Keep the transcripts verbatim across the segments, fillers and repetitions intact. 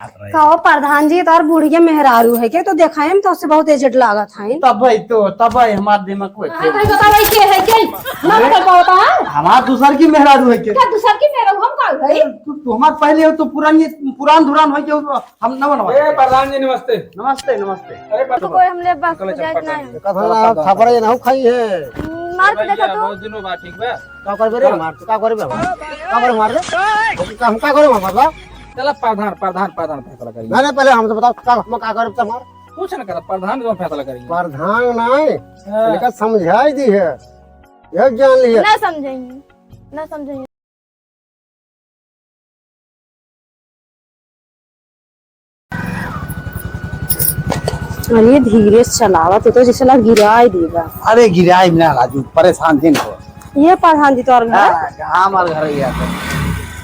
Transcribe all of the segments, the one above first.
कहो प्रधान जी, तोर बुढ़िया मेहरारू है के? तो देखाई में तो से बहुत एजेड लागत है। तब भाई तो, तब भाई हमार दिमाग को हाँ, भाई बताओ, भाई के है के? ना अरे, बता पावता है? हमार दूसर की मेहरारू है के? क्या दूसर की मेहरारू? हम का भाई? तू, तू हमार पहले हो तो पुरानी, पुरान धुरान हो के हम नवा नवा। ए, प्रधान जी, नमस्ते। नमस्ते, नमस्ते। अरे, तो कोई हमले बस चलो, चलो, जाए पकड़ ना। लीजिए। कथा ना, थपड़ा ये ना खाई है। मार के देखा तो। बहुत दिनों बाद, ठीक बा? का करबे रे मार? का करबे हम? का करबे मार रे? का, हम का करबे मार बा? चला प्रधान, प्रधान, प्रधान फैसला करेंगे। नहीं, नहीं, पहले हमसे बताओ, का, हम का करबे तुम्हार? कुछ ना करब, प्रधान जो फैसला करेंगे। प्रधान नहीं, हाँ। इनका समझाई दी है, यह जान लिया। ना समझेंगे, ना समझेंगे। अरे धीरे से चलावा, तू तो जैसे ला गिराए देगा। अरे गिराए ना राजू, परेशान जिन हो। ये प्रधान जी तोर घर? हाँ, हमार घर ही है।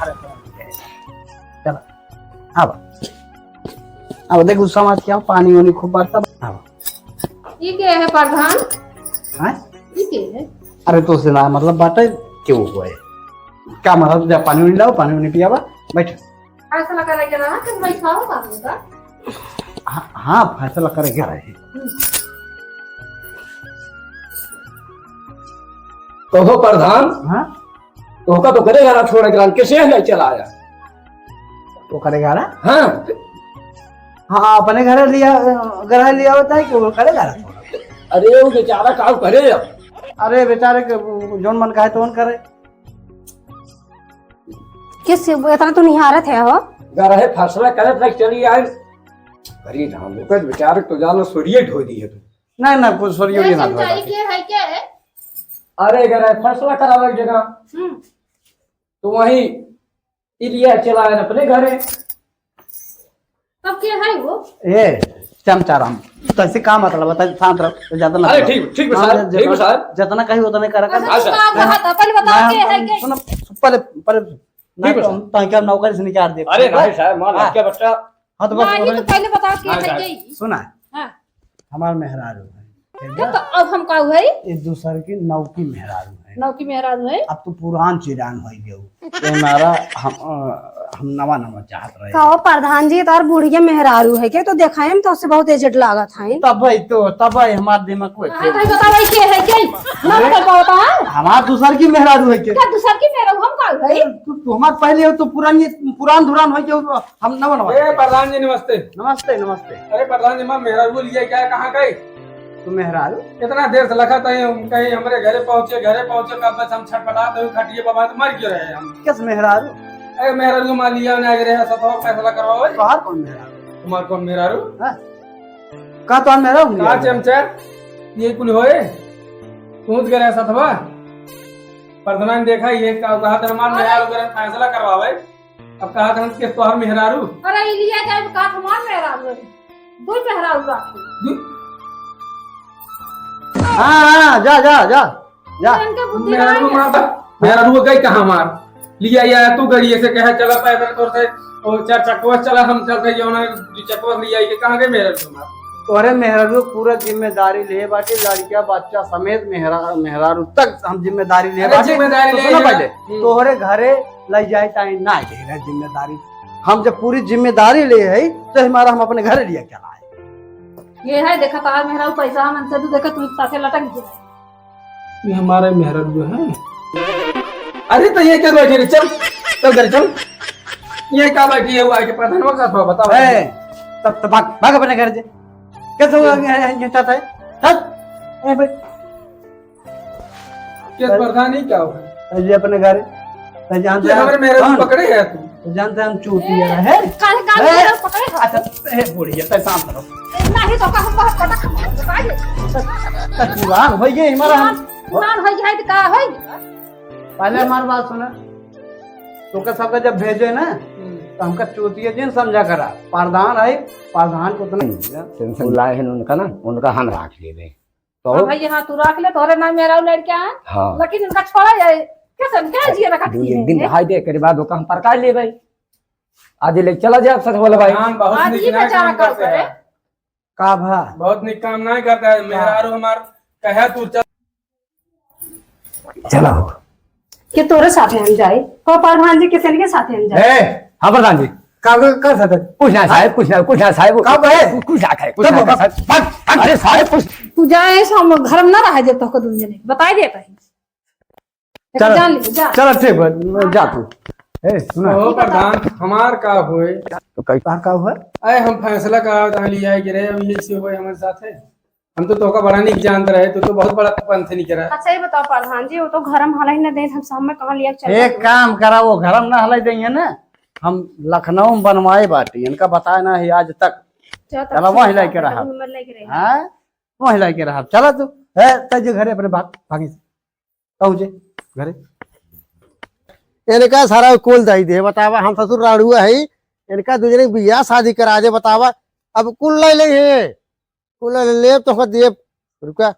अरे, चलो, अब, अब देख उस समाज क्या पानी वानी खूब बरसा। अब। ये के है प्रधान? हाँ? ये के है? अरे तो से ना मतलब बाटे क्यों हुआ है? क्या मतलब जब पानी वानी लाओ, पानी वानी पियावा, बैठ। फैसला करे के रहा कि बैठाओ बाबू का। हाँ, हाँ, फैसला करे के रहे। कहो प्रधान, हाँ? तोहका तो करे गाना छोड़ के रान, कैसे नहीं चला आया? वो करे गाना? हाँ। हाँ, अपने घर लिया, घर लिया होता है कि वो करे गाना छोड़? अरे, वो बेचारा काम करे अब। अरे, बेचारे के जौन मन कहे तौन करे। किस, इतना तो निहारत है हो? घर है, फैसला करत रह, चली आए। अरे राम, ओकर बेचारे तो जानो सोरिये ढो दी है तू। नहीं, नहीं, कुछ सोरिये कैसे ना ढो दी। के है, के है? अरे, घर है, फैसला करावे के जगह। हम्म। तो वहीं इलिया चला है अपने घरे। तब के है वो? ए, चमचाराम, तैसे का मतलब है? तैसे शांत रहो, तो ज्यादा ना अरे बोलो। ठीक, ठीक बा हाँ, साहब, जितना, ठीक बा साहब। जितना कही उतना करा कर। अच्छा, अच्छा। का बात है? पहले बताओ ना, के है, हम, के? सुनो, पहले, पहले, ठीक बा ना तो हम साहब। ताकि हम नौकरी से निकाल दे। अरे हाँ? नहीं साहब, मान हाँ। आपका बच्चा। हाँ, तो बस नहीं, उन्होंने तो पहले बताओ के हाँ, है, साहब। के? सुना है? हाँ। हमार मेहरारू है। ठीक तो बा? अब हम का हुई? ये दूसर की नौकी मेहरारू है। नौकी मेहरारू है? अब तू पुरान चिरान हो गयो। तो हमारा हम, अ, हम नवा नवा चाहत रहे। कहो प्रधान जी, तार बुढ़िया मेहरारू है के? तो देखाई में तो से बहुत एजेड लागत है। तब भाई तो, तब भाई हमार दिमाग को हाँ, भाई बताओ, भाई के है के? ना अरे, बता पावता है? हमार दूसर की मेहरारू है के? क्या दूसर की मेहरारू? हम का भाई? तू, तू हमार पहले हो तो पुरानी, पुरान धुरान हो गयो। हम नवा नवा। ए, प्रधान जी, नमस्ते। नमस्ते, नमस्ते। अरे, प्रधान जी, हमार मेहरारू लिया क्या, कहाँ गए? तू मेहरारू? इतना देर से लखत है, हम कहीं हमरे घरे पहुँचे, घरे पहुँचे, कब बस हम छटपटात हैं, खटिए बाबा तो मर क्यों रहे हम? किस मेहरारू? अरे, मेहरारू हमार लिया ना रहे, सतवा फैसला करवाओ। तोहार कौन मेहरारू? तुम्हार कौन मेहरारू? हाँ? का तोहार मेहरारू? का चमचा? ये कुल होए? पहुँच गए रहे सतवा? प्रधान देखा, ये का कहा था, हमार मेहरारू करे फैसला करवावे। अब कहा था कि तोहर मेहरारू। अरे, इलिया जाए तो कहा था, हमार मेहरारू है। दो मेहरारू राखे। दू-, हाँ, हाँ, जा, जा, जा, जा। इनके बुद्धि मेहरारू नहीं है। मार, मेहरारू गई कहाँ मार? लिया या तू गड़िए से कहे, "चला पैदल तोर से, ओ, चार चक्कवा चला, हम चलते जौना दू चक्कवा लिया के।" कहाँ गए मेहरारू मार? तोहरे मेहरारू पूरा जिम्मेदारी ले बाटे, लड़किया बच्चा समेत मेहरा-, मेहरारू तक हम जिम्मेदारी ले अरे, बाटे। जिम्मेदारी तो ले सुनो ले पहले, हम्म। तोहरे घरे लइ जाए ताई ना दे रहे जिम्मेदारी। हम जब पूरी जिम्मेदारी ले है, तो हमारा हम अपने घर लिया चला आए। ये है, देखा, तार मेहरारू पैसा हमन से, तू देखा, तू साथे लटक गया। ये हमारे मेहरारू है। अरे, तो ये क्या बैठी रे? चल, चल घर चल। ये का बैठी है, वो आके प्रधानवा का था, बताओ। ए, तब तो भाग, भाग अपने घर से। कैसे हुआ, ये, ये, ये चाहता है? चल, ए, बैठ। के प्रधान ही क्या हुआ? चल जा अपने घर। तो जानते ये हैं हमारे मेहरारू कौन? पकड़े है तू। तो जानते हैं हम चूतिया है। काहे का ए, मेहरारू पकड़े है? अच्छा, ए, बुढ़िया, तै शांत रहो। नहीं तो का हमको पता, पता है। तो पुरान हो गए हमारा हम। पुरान हो गए तो का हो? पहले हमारी बात सुना। तोका सबका जब भेजे ना, हम्म। तो हमका चूतिया जिन समझा करा। प्रधान है, प्रधान को उतना टेंशन लाए हैं उनका ना, उनका हम राख लेबे। तो हाँ भाई, हाँ, तू राख ले, तोहरे नाम मेहरारू लड़का है। हाँ। लेकिन इनका छोड़ा जाए। कैसे, क्या जिया रखा दू है? एक दिन हाय दे, एकरे बाद ओका हम परका लेबे। आज ले चला जाए सच वाला भाई। हाँ, बहुत आज निक ये काम बेचारा करते हैं। का भा? बहुत निक काम नहीं करता है। मेहरारू हमार कहे तू चल। चला हो। के तोरे साथे हम जाए? को प्रधान जी किसन के साथे हम जाए? ए, हाँ प्रधान जी, का कर सकत? कुछ ना साहेब, कुछ ना, कुछ ना साहेब। का कहे? कुछ ना कहे, कुछ ना कहे साहेब। अरे साहेब, कुछ। तू जा, ऐसे हम घर में ना रह जाए, तोहका दुनिया नहीं बताई देता है। चलो, जान ले, जा। चलो, ठीक बा, जा तू। ए, सुना। ओ प्रधान, हमार का होए? तो कई बार का हुआ? अरे, हम फैसला करावत हन, लिया के रहे, अब ये से होए हमारे साथ है। हम तो तोका बड़ा निक जानत रहे, तू तो बहुत बड़ा पंथ निकरा। अच्छा, ये बताओ प्रधान जी, वो तो घर में हलई न देत, हम सब में कहाँ लिया के चल एक जाते? काम करा, वो घर में ना हलई देंगे ना, हम लखनऊ में बनवाए बाटी, इनका बताए ना है आज तक। चलो, तब चलो, ठीक वहीं बा, लेके रहा। हम लेके रहे। हाँ, वहीं लेके रहा। चला तू, है, तै जे घरे अपने भाग, भागी से। कहूँ जे घरे। इनका सारा कुल दई दे, बतावा, हम ससुर राड़ुआ है, इनका दूसरे के बियाह शादी करा दे, बतावा, अब कुल ले ले है, कुल ले ले, तो देब, रुका,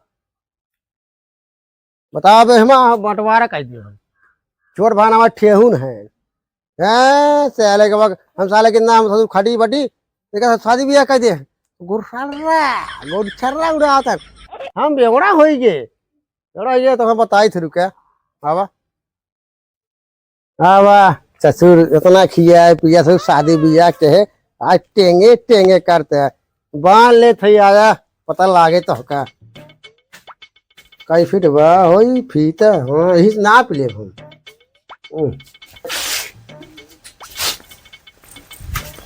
बतावा, बे, हम बंटवारा कर दियो, छोट भाना हमार ठेहुन है, हैं, साले के बाद हम साले के नाम ससुर खटी बटी, देखा शादी बियाह कर दे, गुरछर्रा, गुरछर्रा उड़ावत है, हम बेवड़ा होई गे। चलो, ये तो हम बताई थे, रुके। आवा। आवा, ससुर, इतना खिया है, पिया ससुर, शादी बियाह के है, आज टेंगे, टेंगे करते हैं। बांध ले थे, आया, पता लागे तो का। कई फीट बा, होई फीट, हाँ, यही से नाप ले हम। हम्म।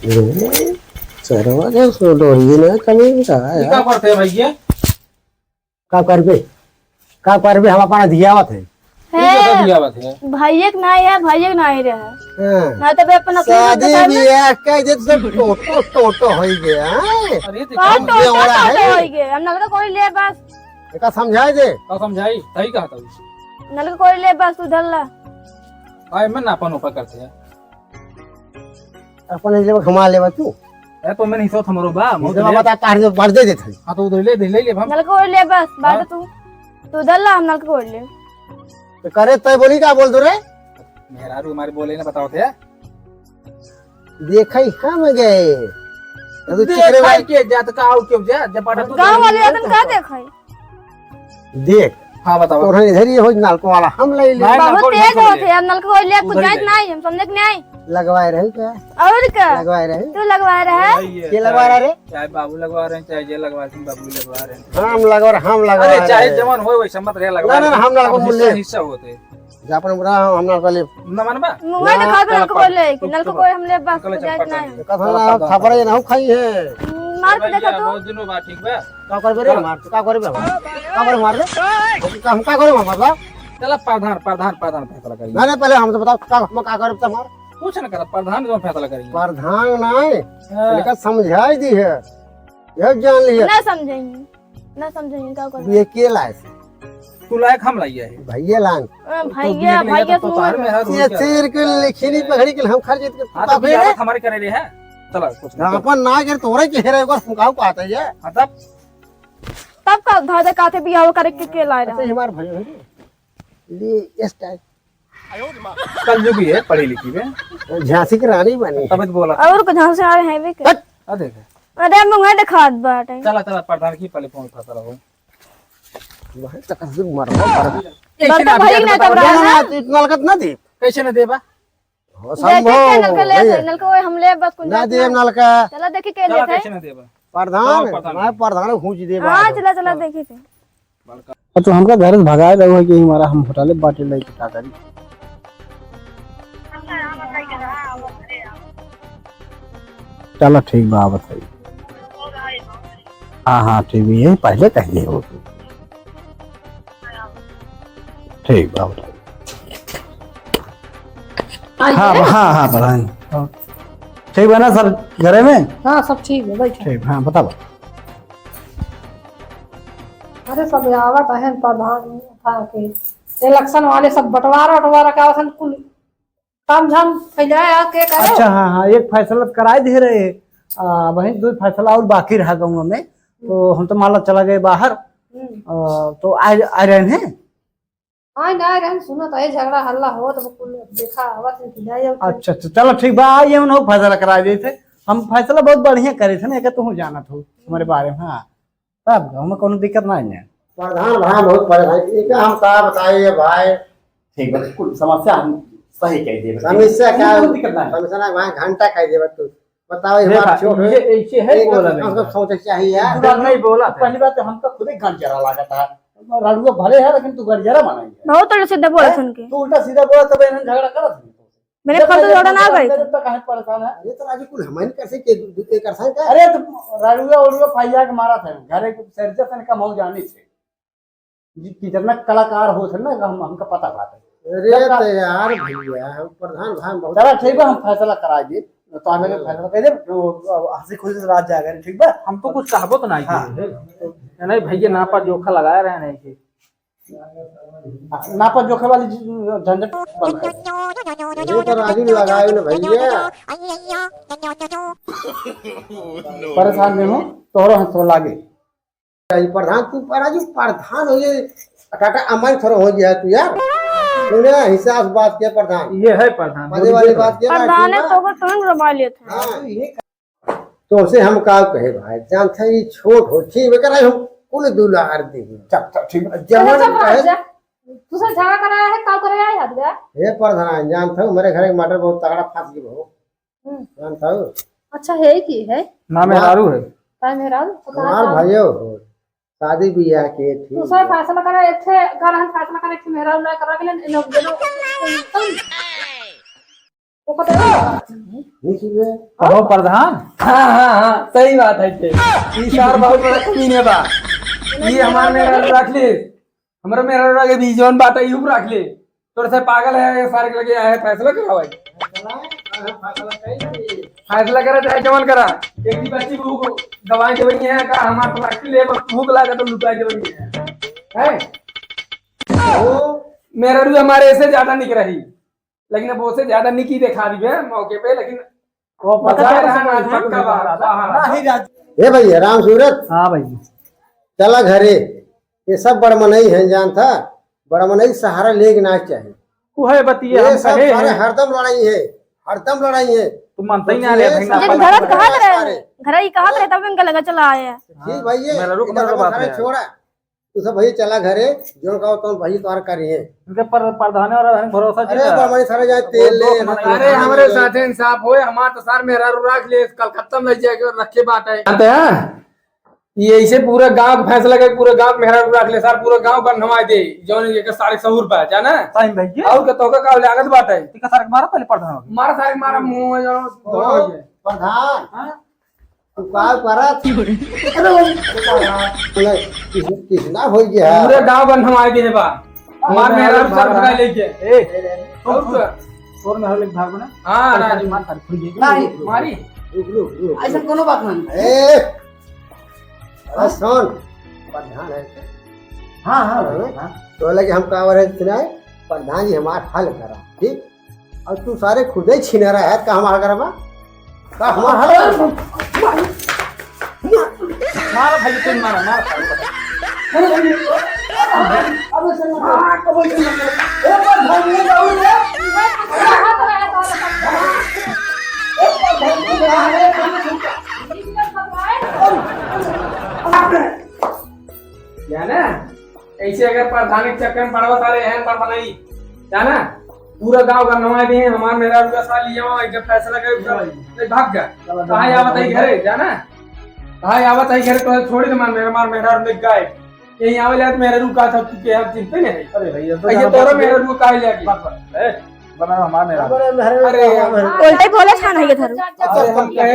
ए, सरवा के सो डोरी ना कमी का है ई का यार। करते हैं भैया? का करबे? का करबे? हम अपना धियावत है। ई का है। धियावत है? भैया के नाई है, भैया के नाई रहे। हाँ। ना तो बे अपना शादी बियाह कह दे तो टोटो, टोटो होई गया, हाँ? अरे देखो। कौन हम टोटो, बेवड़ा है। टोटो होई गए? हम नलका कोई ले बस। एका समझाई दे। का समझाई? सही कहा था। नलका कोई ले बस, तू धर ला। भाई, मैं नापा नोपा करते हैं। अपन ले लेबा, घुमा लेबा तू। ए, तो मैं नहीं सोच हमरो बा, मौत इधर ले। बता, काट दे, बांट दे देत है। हाँ, तो उधर ले, ले, ले, ले, हम। नलका ओढ़ ले बस, बांट हाँ। तू। तू उधर ला, हम नलका ओढ़ ले। तो करे तय बोली का बोल दो रे? मेहरारू हमारे बोले ना, बताओ थे। देखई हम गए। अभी देखाई चिकरे भाई। के जात का आउ क्यों जा, जब बाटा तू गाँव वाले तो आदमी का देखई? देख। हाँ, बताओ। तोहरे इधर ही हो नलको वाला, हम ले ले। नहीं, बहुत नलको तेज नहीं होत है यार, नलको ले आपको उधर ही जाइत ले। नहीं, हम समझे कि नहीं? लगवाए रही का? और का? लगवाए रही। तू लगवाए रहे? भाई, ये के लगवा रहा रे? चाहे बाबू लगवा रहे हैं, चाहे ये लगवा रहे हैं, बाबू लगवा रहे हैं। हाँ, हम लगवा रहे, हम लगवा अरे, रहे चाहे हैं। जवान हो, वैसे मत रहे, लगवा ना, ना, रहे हैं। हम लगवा अब हिस्सा, बोले। हिस्सा होते हैं। जा अपन बुरा, हम ना कहले। ना मानबा? मुंह ना, दिखा दो, चला नलको पकड़। ले, चुप, नलको चुप। कोई हम ले बस चला, जाइत चला, नहीं। पकड़। कथा चला, ना, पकड़। थपड़े ना खाई है। मार के चला, देखा तू। बहुत दिनों बाद, ठीक बा? का करबे रे मार, का करबे हम? का करबे मार रे? हम का, हम का करबे मार बा? चला प्रधान, प्रधान, प्रधान फैसला करिए। ना, ना, पहले हमसे बताओ, का, हम का करबे तुम्हार? कुछ ना करब, प्रधान जो फैसला करिए। प्रधान ना है, हाँ। इनका समझाई दी है, यह जान लिया। ना समझेंगे, ना समझेंगे, का करबे? ये के लाए से? तू लायक हम लाइए है। भैया लान। अ, तू भैया, निकल भैया गया तो सुन। तार में है, ये रोज क्या? शेर के लेखिनी पकड़ी के हम खर्च इतने हाँ, तो पापे बियाह रे। हमारे करे रे है। चला, कुछ नहीं। अपन ना कर तोरे के हेरे, एक बार फुकाऊ को आता है। हाँ, तब? तब का धर दे काथे बियाह करे के, के लाए अच्छा, रहा? ये हमार भाई है। ले, इस टाइप। कल जो भी है, पढ़ी लिखी है। झांसी की रानी बनी। तब तो बोला। और को झांसी आ रहे हैं भी के? हट। आ देख। अरे, मुंह दिखात बाटे। चला, चला, प्रधान की पहले फोन उठा, चला वो। वही तक से मरवा, मरवा। ऐसे बर्तन ना भाई बिचारे ना तब बताओ। रहा ना, ना। ना, तू इतना नलका ना दे। कैसे ना देबा? हो, देखी संभव के नलका ले नहीं आते, है। नलका वो हम ले बस कुछ ना जात देब ना। नलका। चला देखी के चला, लेते हैं। कैसे ना देबा? प्रधान, चला, प्रधान। मैं प्रधान हूँ जी देबा। हाँ, चला, चला, देखी थे। तो हमका घर से भगाए रहो है कि हमारा हम होटल बाटे लेके का करी। चला ठीक बा, आवत है। हाँ, हाँ, ठीक भी है, पहले कह दिए हो। ठीक बा, आवत है। हाँ, हाँ, हाँ, प्रधान। ठीक बा ना सब घरे में? हाँ, सब ठीक बा, बैठा। ठीक, हाँ, बताओ। अरे, सब आवत है प्रधान था के इलेक्शन वाले सब बंटवारा उटवारा का असन कुल काम झाम फैलाया के करे। अच्छा, हाँ, हाँ, एक फैसला तो कराए दे रहे, आ, वही दो फैसला और बाकी रहा गाँव में, तो हम तो मान ला चला गए बाहर, हम्म। आ, तो आ, आ रहे हैं। हाँ, ना रहन सुनत है, झगड़ा हल्ला होत, अब कुल देखा आवत है कि जाए अब। अच्छा, अच्छा, चलो ठीक बा, आइए उन्हों फैसला करा देते। हम फैसला बहुत बढ़िया करे थे ना, एक तो हूँ जानत हो हमारे बारे में, हाँ। तब हमें कोनो दिक्कत ना है। प्रधान भाई बहुत परेशान, एक हम का बताइए भाई। ठीक बा, कुल समस्या हम सही कह देबे। समस्या का? कोनो दिक्कत ना है। समस्या ना भाई, घंटा कह देबे तू। बताओ, ये देखा, बात छोड़, ये ऐसे है एक बोला कम से कम नहीं। सोचे चाहिए यार। तू बात नहीं बोला था। पहली बात तो हमका खुद ही गंजरा लागत है। रड़ुआ भले है, लेकिन तू गंजरा माना ही है। बहुत उल्टा सीधा बोला हैं? सुन के। तू उल्टा सीधा बोला, तब इन्हें झगड़ा करत है। मैंने जब फल तो तक झगड़ा ना गई। जब तक काहे परेशान है? अरे तो राजू, कुल हमन कैसे के, के करसान का? अरे तो रड़ुआ उड़ुआ फैया के मारा था, घरे के सर्जन से कम हो जानी से। जी, कितना कलाकार होत है ना, हम, हमका पता बात है। अरे जब का तो यार भैया, हम प्रधान भाई बहुत चला ठीक बा, हम फैसला करा दे, तो आने के हाँ। फैसला कर दे, तो अब हंसी खुशी से रात जाएगा, ठीक बा? हम तो कुछ कहबो तो नहीं हाँ। किए। नहीं भैया, नापा जोखा लगाए रहे नहीं कि नापा जोखे वाली झंझट बंद कर। ये तो राजू लगाए ना भैया। परेशान नहीं हो, तोहरो हाथ तो लागे। अरे प्रधान, तू पर राजू प्रधान हो ये, टाटा अम्बानी थोड़ा हो गया तू यार। तूने हिसाब से बात किया प्रधान। ये है प्रधान, मजे वाली बात किया ना, प्रधान है ठीक तो बा? वो तुरंत रमाई लेते हैं। हाँ, ये तो उसे हम का कहे भाई, जानते हैं ये छोट हो, ठीक है, करा हम कुल दुलार दे। चल, चल, ठीक है। जवान चल, चल, कहे जा। तू से झगड़ा कराया है, का करे आया है, हद गया? हे प्रधान, जानते हो मेरे घर एक मटर बहुत तगड़ा फंस गया हो। हम्म। जानता हूँ। अच्छा, है की है? ना मेहरारू है। का मेहरारू? तो कहाँ हमार का? भाइयो हो, शादी बियाह के ठीक तू सब है। फैसला करा, एक ठे घर हम फैसला करा, एक ठे मेहरारू ला करा के ले, इन लोग दोनों वो पता नहीं। नहीं ठीक है। कहो प्रधान। हाँ, हाँ, हाँ, सही बात है के। ई सार बहुत बड़ा कमीने बा। ई हमार मेहरारू रख ले। हमरा मेहरारू के भी जौन बात है, यूं रख ले। तोर से पागल है, ये सारे के लगे आए, फैसला कराओ भाई। फैसला करा चाहे जवन करा। एक भी बच्ची को गवाए देवे नहीं है का, हमार तो रख ले, बस भूख लागे तो लुटाए देवे नहीं है। हैं? वो मेहरारू हमारे ऐसे ज्यादा निक रही, लेकिन अब उसे ज्यादा निकी दिखा दी है मौके पे, लेकिन वो पता पता है है, ना, ना, पक्का बात। हाँ, हाँ। नहीं राज- हे भैया राम सूरत। हाँ भाई। चला घरे, ये सब बड़मनई है, जानता, बड़मनई सहारा लेके ना चाहिए। वो है बतिया, ये हम सब कहे सारे हैं। हरदम लड़ाई है, हरदम लड़ाई है। तू मानता ही नहीं, ये अरे भाई, सब ना जब पता घर पता कहत है रहे, सारे। घर ही कहत रहे, तब इनका लगा चला आया। ठीक भाई, ये मेरा रुक, इधर मेरा को बात सारे है। छोड़ा। तू सब भैया चला घरे, जो कहो तुम भैया तोहर करिए। इनके पर प्रधान और अधान भरोसा अरे जीता। बड़मनई सारे जाए वो तेल दो ले, महीने अरे हमारे साथे इंसाफ होए, हमार तो सार मेहरारू रख ले, कलकत्ता में ले जाके रखे बात है। जानते हैं? ये ऐसे पूरा गांव का फैसला करके पूरा गांव मेहरारू रख ले, सार पूरा गांव गंधवाए दे, जौन ये के सारे सहूर बा, जाना? सही भैया। और के तोका का लागत बात है? टिका सारे मारा पहले प्रधान। मारा सारे मारा मुंह में जो ओ, हो गया। प्रधान। हाँ? तू का करत? अरे, किस-, किसना हो गया? पूरे गांव बंद हमारे के बा। हमार मेहरारू सर भगा लेके। ए, और का? तोर मेहरारू लेके भाग ना। हाँ, अरे, राजू। मार, मार, खुल जाएगी। नहीं, मारी। रुक, रुक, रुक, ऐसा रुक। कोनो बात नहीं। ए, अरे सुन, प्रधान है। हाँ, हाँ, हाँ। हाँ। तो लगे हम कावर है सुनाए, प्रधान जी हमार हल करा, ठीक? और तू सारे खुदे छिनरा है, का हमार हल करबा? का हमार हल करबा? मारा भाई, तुम मारा, मारा। अरे भाई, अरे भाई, अरे भाई, अरे भाई, ए, पर भाई, ये बाबू रे। जाना, ऐसे अगर प्रधान के चक्कर में पड़वा सारे हैं, पर बनाई, जाना, पूरा गांव का नवा दे, हमार मेहरारू का साथ लिया, एक फैसला करे, तो भाग गया। कहाँ आवत है घरे, जाना? कहाँ आवत है घरे, तो छोड़ी दे, मार मेरा, मार मेहरारू लेके गए। यहीं आवे ला तो मेहरारू का था, तू के हम चिंते नहीं है। अरे भैया, तो ऐसे जाना तोरा बात मेहरारू को काहे ले आके? बात, बात, ए, बना हमारा मेहरारू। अरे, अरे, अरे, अरे। उल्टे बोले छान है ये थारू। अरे, हम कहे,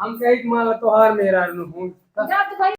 हम कहे कि माला तोहार मेहरारू हूँ। जा तू भाई,